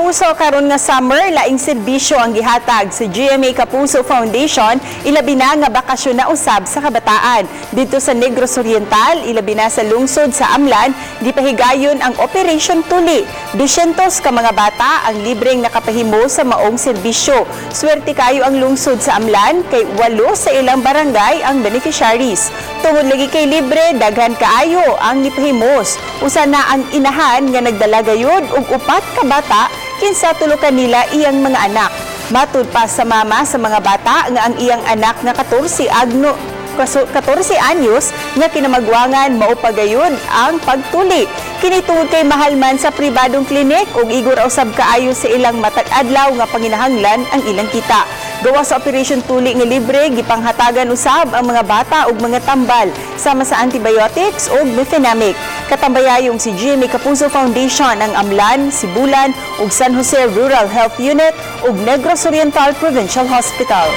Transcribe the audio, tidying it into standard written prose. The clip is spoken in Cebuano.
Kapuso, karon nga summer, laing serbisyo ang gihatag sa GMA Kapuso Foundation, ilabi na nga bakasyon na usab sa kabataan. Dito sa Negros Oriental, ilabi na sa lungsod sa Amlan, gipahigayon ang Operation Tuli. 200 ka mga bata ang libreng nakapahimo sa maong serbisyo. Swerte kayo ang lungsod sa Amlan kay walo sa ilang barangay ang beneficiaries. Tungod lagi kay libre, daghan kaayo ang nipahimos. Usa na ang inahan nga nagdala gayud og upat ka bata, kinsa tulo kanila iyang mga anak. Matud pa sa mama sa mga bata nga ang iyang anak nga 14 agno 14 anyos nga kinamagwangan mao pagayon ang pagtuli. Kini tungod kay mahal man sa pribadong klinik ug igor usab kaayo sa ilang matag adlaw nga panginahanglan ang ilang kita. Gawa sa Operation Tuli nga libre, gipanghatagan usab ang mga bata og mga tambal sama sa antibiotics ug mefenamic. Katambayayong si GMA Kapuso Foundation ang Amlan, Sibulan ug San Jose Rural Health Unit ug Negros Oriental Provincial Hospital.